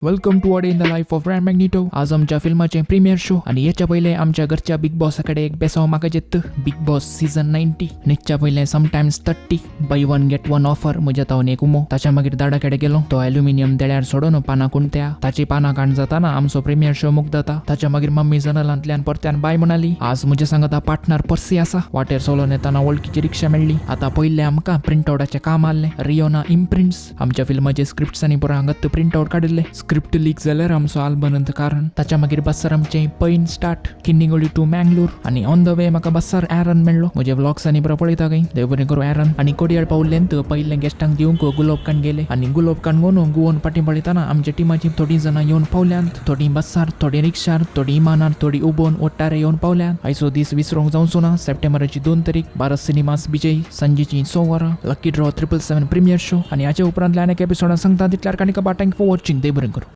Welcome to a day in the life of Ryan Magneto. आज आमच्या फिल्माचे premiere show आणि याच्या पहिले आमच्या घरच्या बिग बॉस कडे एक बेसाव म्हाका जेत बिग बॉस सीझन 90. निच्या पहिले sometimes 30 buy one get one offer म्हज्या तावन एक उमो. ताच्या मागीर दाडा कडेन गेलो तो अल्युमिनियम देळ्यार सोडून पानां कुणत्या ताची पानां काण जाताना आमचो प्रीमियर शो मुगदता. ताच्या मागीर मम्मी जनलांतल्यान परत्यान बाय म्हणाली. आज म्हज्या सांगता पार्टनर पर्सी आसा. वाटेर सोलोन येताना वळखीची रिक्षा मेळ्ळी. आता पयले आमकां प्रिंट आउटाचें काम आसलें. रियोना इम्प्रिंट्स आमच्या फिल्माचे स्क्रिप्ट्स आनी पुरो हांगात प्रिंट आउट काडिल्ले. स्क्रिप्ट लीक जाल्यार आमचो आल्बनंत कारण. ताच्या मागीर बस्सार आमचें पैन स्टार्ट किन्निगोळी टू मँगलोर आनी ऑन the way म्हाका बस्सार एरन मेळ्ळो. म्हजे व्लॉग्स आनी पुरो पळयता खंय. देव बरें करूं एरन. आनी कोडियाळ पावल्लेंत पयलें गेस्टांक दिवंक गुलोब काण गेले आनी गुलोब काण गोन गुवोन पाटी पळयतना आमच्या टिमाची थोडीं जाणां येवन पावल्यांत. थोडीं बस्सार, थोडीं रिक्षार, थोडीं इमानार, थोडीं उबोन ओट्टारे येवन पावल्यांत. आयचो दीस विसरोंक जावचो ना. सप्टेंबराची 2 तारीख, भारत सिनेमास विजय, सांजेची 6 वरां, लकी ड्रॉ 777 प्रिमियर शो. आनी हाचे उपरांतल्या आनी एपिसोडान सांगता तितल्यार काणी कबा. Thank for watching. देव बरें करूं.